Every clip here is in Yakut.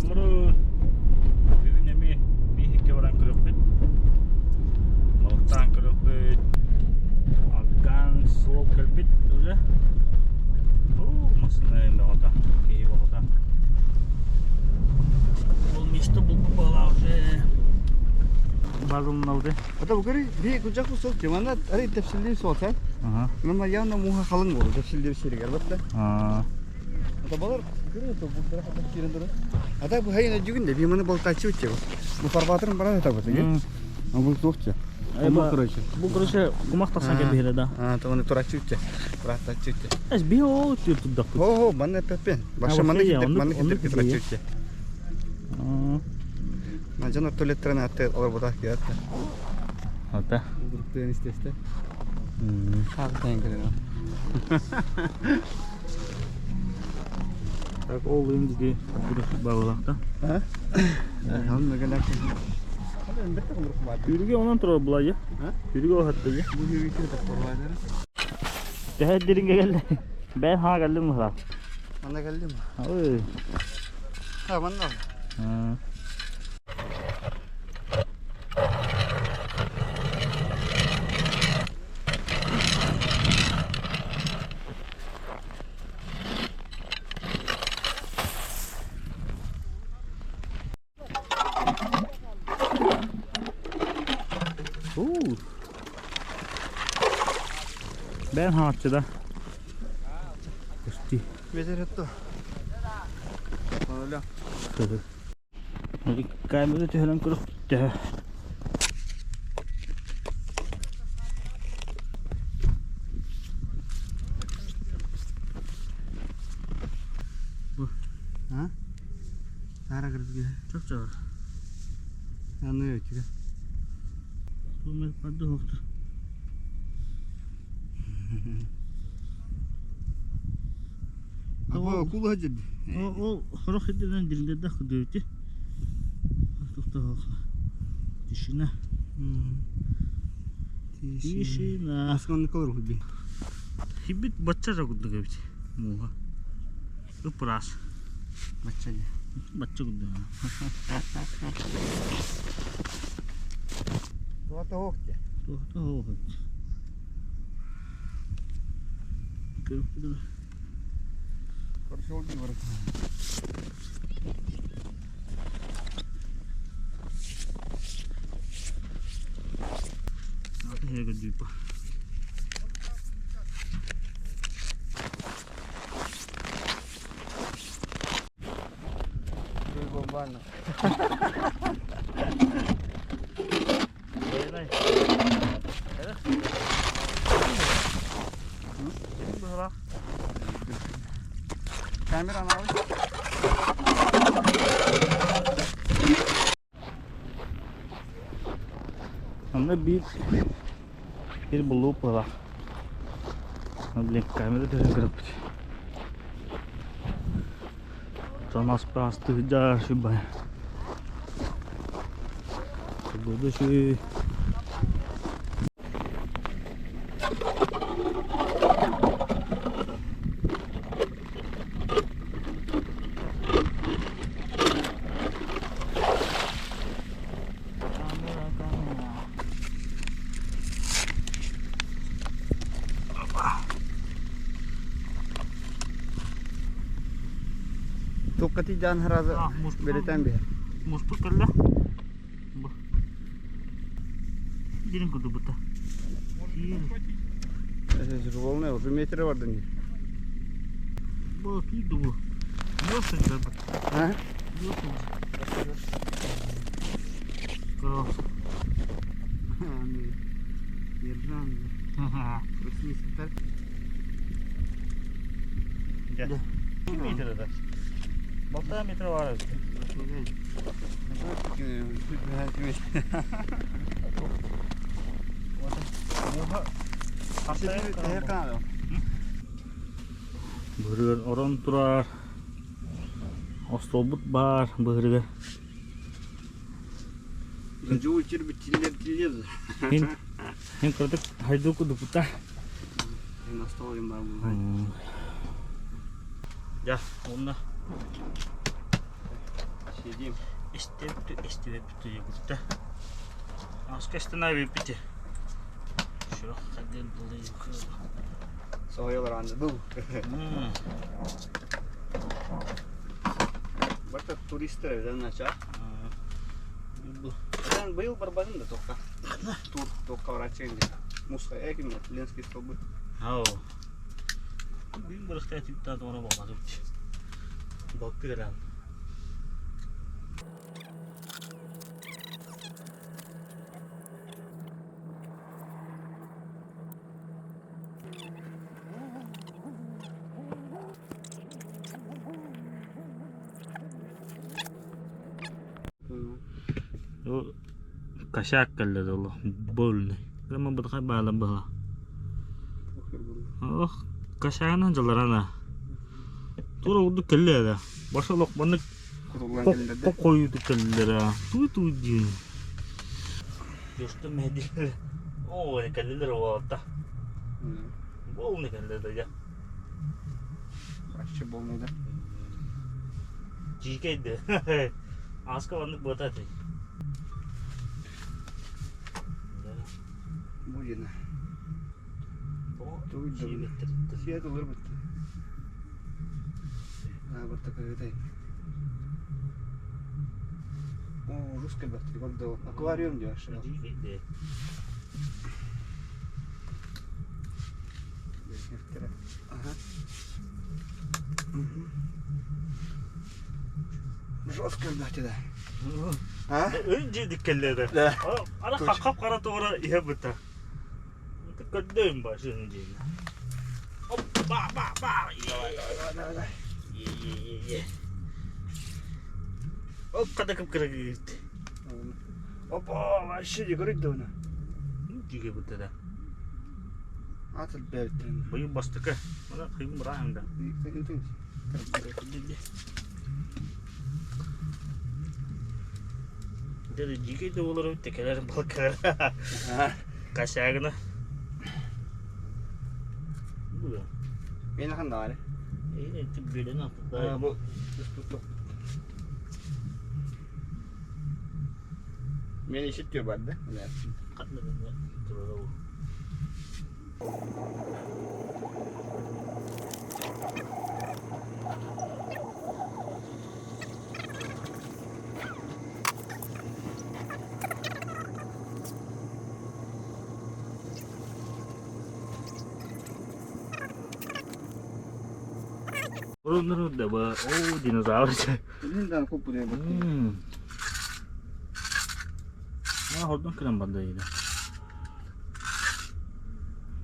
Дорооболорун! Бүгүн эмиэ биһиккэ баран көрүөхпүт. Балыктаан көрүөхпүт. Алган суол кэлбит уже. Оо, массыына бөҕөтө, киһи бөҕөтө. Ол место булбут буолаа уже. Базылналды. Ата бу көрүй, би кучак бу сол темана ары тепсилдим сол сен. Мына явно муха халың болу тепсилдим сиригер батта. Ата балар көрө то бу бара хата кирен дуру. Ата бу хайына жүгүн де би маны балтачы өтте бу. Бу фарбаторын бара ата бу теге. Бу туохча. Бу короче. Бу короче кумах тахсан кэбиһэрэ да. А, то оны турачы өтте. Тураттачы өтте. Эс би ол түр турдакпыт. Хо хо, маны пеппен. Башы маны китер, маны китер турачы өтте. Мажан туалеттерин атты олар бутах киятта. Ата. Группен истесте. Хагытайын көрөр. Так ол имдиги балалахта. А? Аны гана. Yürüge онан турар булай. Yürüge о хатта. Бу жүргү кире торлайдыр. Төһө диринге келди. Бен ха келдим мыла. Мана келдим. Ой. Ha, манна. Oo. Ben haatçıda. Kusti. Бетер хатты. Оля. Камера түһэрэн көрөх төһө. А? Сара кыргы. Чөп-чөп. Аны өтүгө. Бу падды хоқтур. Апа кул хажыр. Ол хорох хидден диринде да кыдыты. Тохта Тишина. Тишина. Асканны колор хуби. Хибит бачча жагудды кебит. Муха. Ыпырас. Бачча. Бачча кудды. Туата хокте. Тохта хохот. Көрүп Коршол ди бар. Аты хеге дүйпа. Бомбана. Эй, Камера алып. Анда bir bir bulup была. Блин, камера даже көрөппүт. Тонас пасты жар шубай. Будущий. Камера, камера. Токкати жан харазы белетен бе. Муспут кэллэ. Бу. Дирин курдук бута. Волны уже метр бар дын. Бу түйдү бу. Yok сылдьар бу. А? Yok сылдьар. Кросс. Аны. Ержан. Просни сатар. Дьэ. Метр это. Полтора метра бар. Быһырыгар орон турар. Остолбут бар быһырыгар. Жуу чир битиллер тиллер. Хин хин кырдык хайду кудупута. Настол им бар бу. Я, онна. Сидим. Эстибэппит туйгурда. Аска остановиппити. Şu kadar dolayı. Соһуйалар анды бу. Барта туристар эбит нача. Бу. Мен быйыл барбадым да тоққа. Тур тоққа барачы инде. Муска экин Ленский столбы. Ау. Бүгүн барахта типтаа туора буолбатым. Балты гран. Косяк кэллэ олох больный. Кыма бытхай баалан быһа. Ох, косягынан дьаларана. Тура урдук кэллэ да. Баша олох маннык Кутуллан кэллэрде. хойутук кэллэрэ. Туй-туй диин. Дьостум мэһдилэр. Оо, кэллилэр уолатта. Полный кэллэ да дьэ. Вообще полный да. Дьиикэй Ааска маннык буота этэй. Бу диэн. Тоҕо Тугуй да сиэбэттэр Сиэт ылыр бытты. А, вот такой это. О, русский баттыр. Гордо. Аквариум диyor. Дьиикэй дээ. Ага. Мгм. Жестко баттыр да. А? Өн кэллэрэ. Да. Ара хап-хара туора иһэ быта. Көрдөйүм ба шын диин. Оп, ба ба ба. Давай, давай, давай, давай. Е е е. Оп, када кып кыргыт. Опа, вообще не горит давно. Дьиикэй быта да. Атыл бәбіттен. Быйыл бастыкы. Мына кыйын бырааһында. Деді дьиикэй да болар эбит кэлэр балкалар. Косягына. Бу да. Мен ханда бар. Э, тип бөлөн А, бу Мен ишит бар да. Катны турара бу. Уруннар да ба, о, динозавр. Билин дан көп будай бу. А, хордон кэлэн барда иде.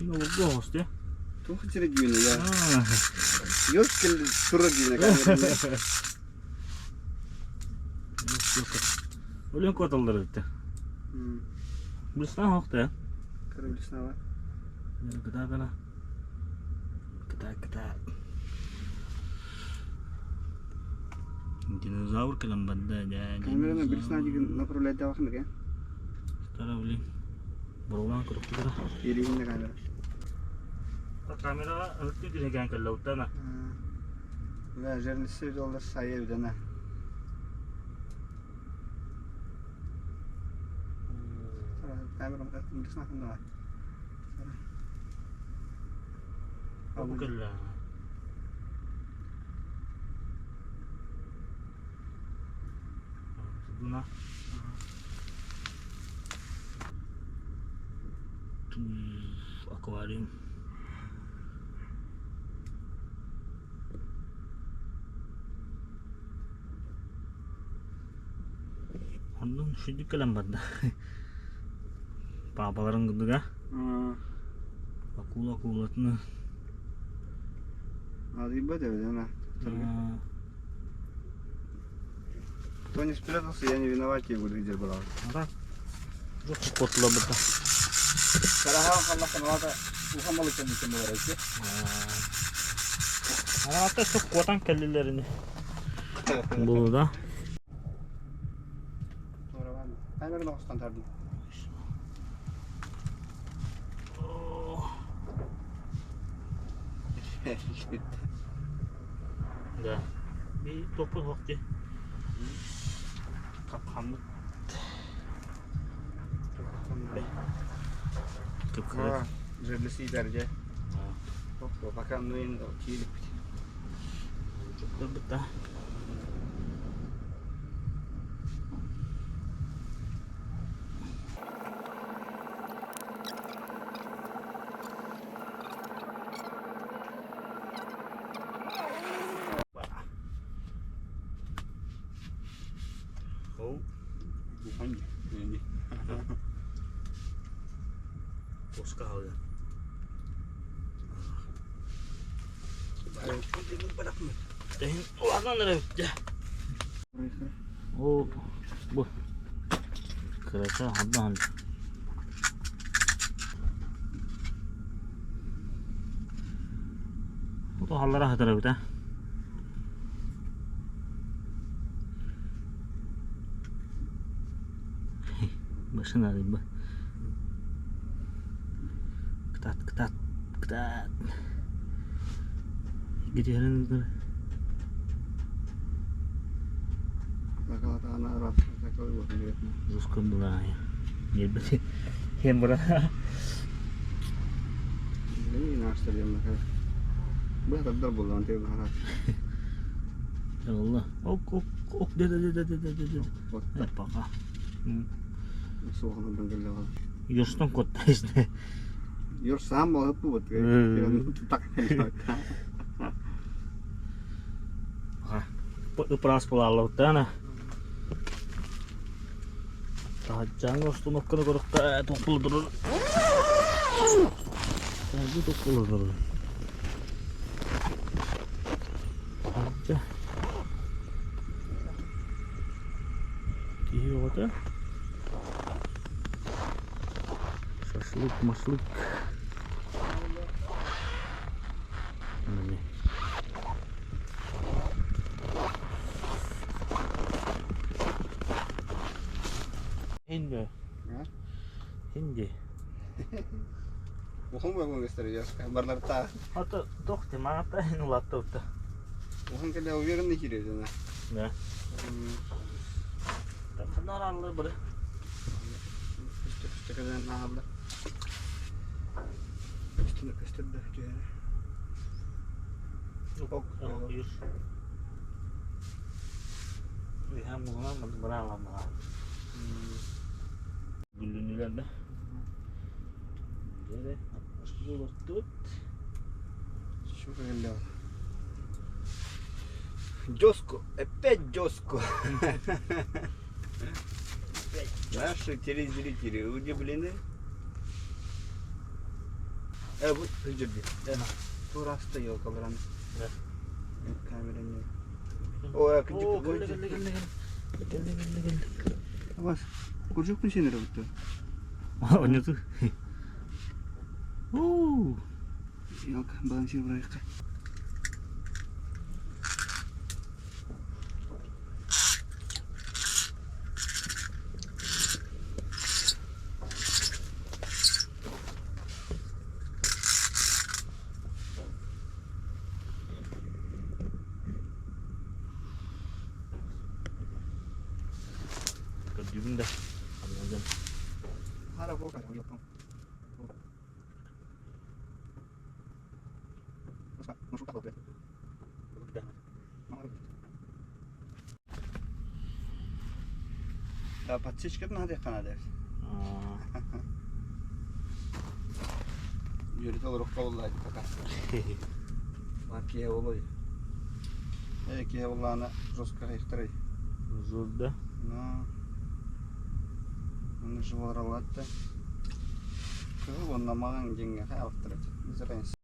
Ин олугу хосте. Тух чире дүйүнө я. Йос кел тура дүйүнө камера. Өлөн коталдар этте. Билсен хокта. Кырылысына бар. Кыта гана. Кыта кыта. Динозавр кэлэн барда да. Камераны билсина деген направлять давахын экен. Стара блин. Бурулан куруктура. Илигинде камера. Камера ылыктыы деген кэллэ уттана. Ла жерниси жолдар сайы бидана. Камера билсина ханда бар. Бу кэллэ. Дуна. Аквариум. Оннун шүдүк кэлэн барда. Папаларын кудуга. Акула акулатны. Адыба да бидана. Кто не спрятался, я не виноват, я буду где была. Ара. Жок котула быта. Карахан халла каналата ухамалы кемдикен болар эки. Ата şu котан кэллилерини. Бу да. Тура бар. Камераны костан тардым. Да. Би топу хокти. Көрүллэ сиитэр дьэ. Пока нуин киириппит. Чуктарбыт да. Куска халга. Тэһин улахан эрэ бүттэ. О, бу. Кырата хабан. Бу халлара хатара бүта. Машина рыба. Кытаат, кытаат, кытаат. Гитиһэрин Русском была. Кем бура. Allah. Ok ok ok de de de de de de de. Пока. Юрстан котта işte. Юрсам болот бу так. Ыпраас булааллабыттаана. Таһаджаҥҥа установканы көрөххө тохпулудурur. Бу тохпулудурur. Таһырдьа киһи оҕото шашлык машлык Hindi. Hindi. Ухун бөгөн көстөр барларта. Ата тохти маата ин улатта. Ухун кэлэ уверенный киирэр. Да. Тахнар аллы бары. Көстө наалла. Көстүнө көстөрдө түһэрэ. Ок, юр. Hem bulunan bırakalım. Güllünüler de. Böyle tut. Что кэллэ? Дёску, опять дёску. Наши телезрители удивлены. Бу hücrdi. Тураста елкаларан. Да. Камераны. О, О, кэллэ кэллэ кэллэ кэллэ кэллэ кэллэ. Бас, көржөкпүн сен эрэ Ойноту. У. Елка, балансир бырайыкка. Көрдүүбүн да. Андан. Да, подсечка надо канада. Yürüt olur kollar пока. Лапье олой. Эки оллана жестко хайхтарай. Журда. Но оны жуаралатты. Кыл онна маған деньги алып Без разницы.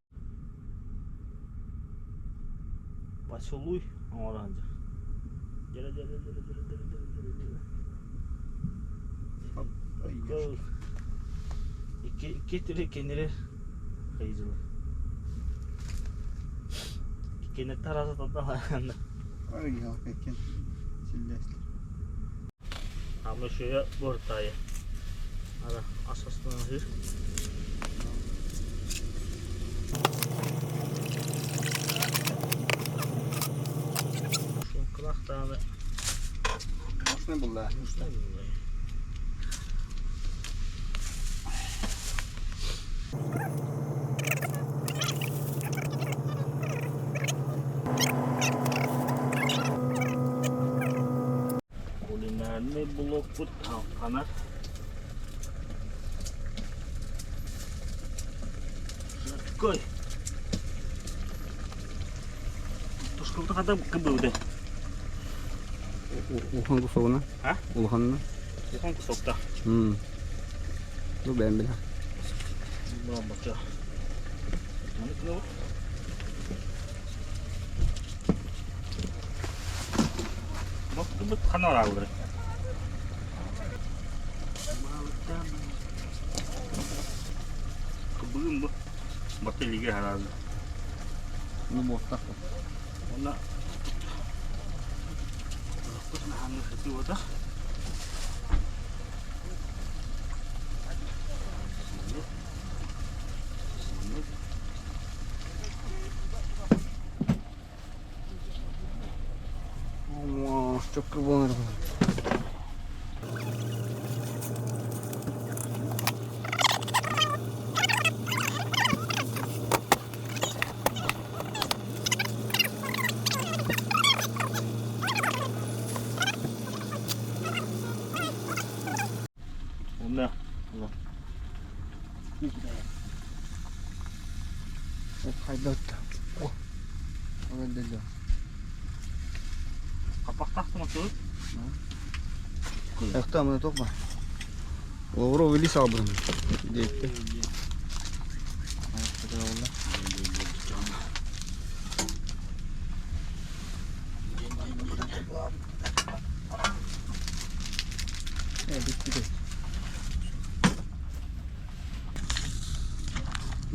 Поцелуй оранжа. Дere дere дere дere дere дere дere дere. Оп, ой, Икки икки түрі кенері кыйжылы. Кене таразы таталағанда. Ой, ялка екен. Силлеслер. Ama şöyle bortayı. Ara asasını hır. Şu kulak Мощный был, да. Мощный был. Центральный блокпут халханар. Кой. Тушкалта хата кыбылды. Улахан кусогуна? А? Улаханна? Улахан кусокта. Ну бэйэм билэ. Бача. Маны Бу хана бараллар. Бүгүн бу батылыга харалды. Ну буоттах. Онна хатыыбата. Чөккө буолар. Онна. Хайдат. О. Ол Хаппахтаах тыл. Эхта мына тоқма. Лавров или сабрын. Дейті.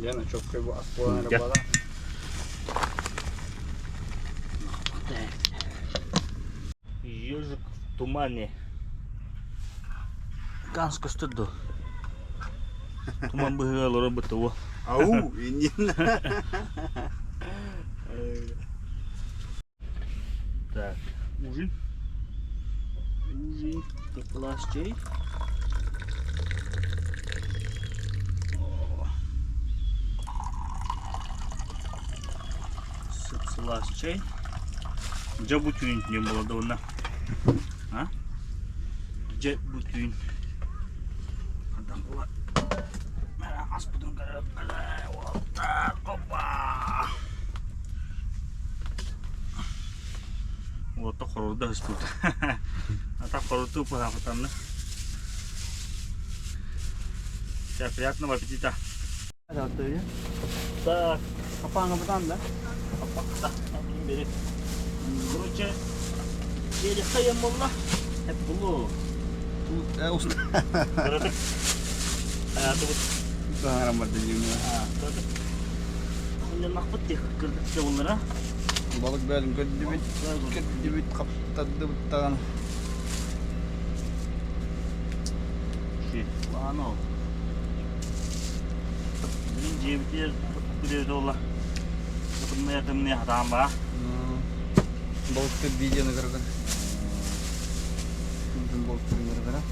Яна чөккө бу аспуан арабала. Ежик в тумане. Ганска стыду. Туман быһыга робот его. Ау, иннин. Так, ужин. Ужин. Плащ чай. Сып-сылаас чай. Дьэ бу түүн диэн буолла уонна. А? Дьэ бу түүн. Хантан була. Аспытын көрөп уолтар опа! Уолта хорорда ыспыт. А так хорортуу пыһаахытанна. Всем приятного аппетита. Так, Капаҥа бутан да? Бери. Короче, еле хайам болла. Hep bulu. Уста. Кыратык. Аятыбыт. Саҥараммат дьиҥ. Кыратык. Мунньаннахпыт дии кырдык боллара. Балык бөлүм көрдүбүт. Көрдүбүт, хаптардыбыт даҕаны. Ано. Мин дьиэбитигэр күрүөтэ буолла. Тымныйа тымныйа хатаан баа. Балыктыр видеоны көргөн. Балыктыр көргөн.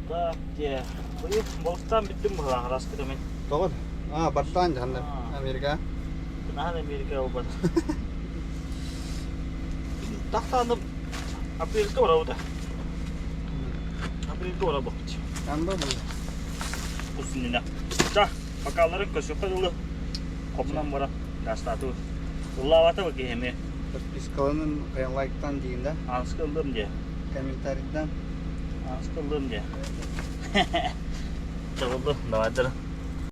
Так, де. Быйыл балыктаан бүттүм быһылаах раскыта мен. Тоҕо? А, бартаан жахандар. Америка. Наһаа Америка буолбат. Тахтаанып апрельге барабыт. Апрельге барабыт. Анда бұл. Усунина. Ча, бакаларын көсөккө дылы. Хомунан бара. Гастату. Уллаабата бу киһими. Подпискаланын, лайктан дейін да. Анска ыллым де. Комментарийдан. Анска ыллым де. Чабылды, давайдыр.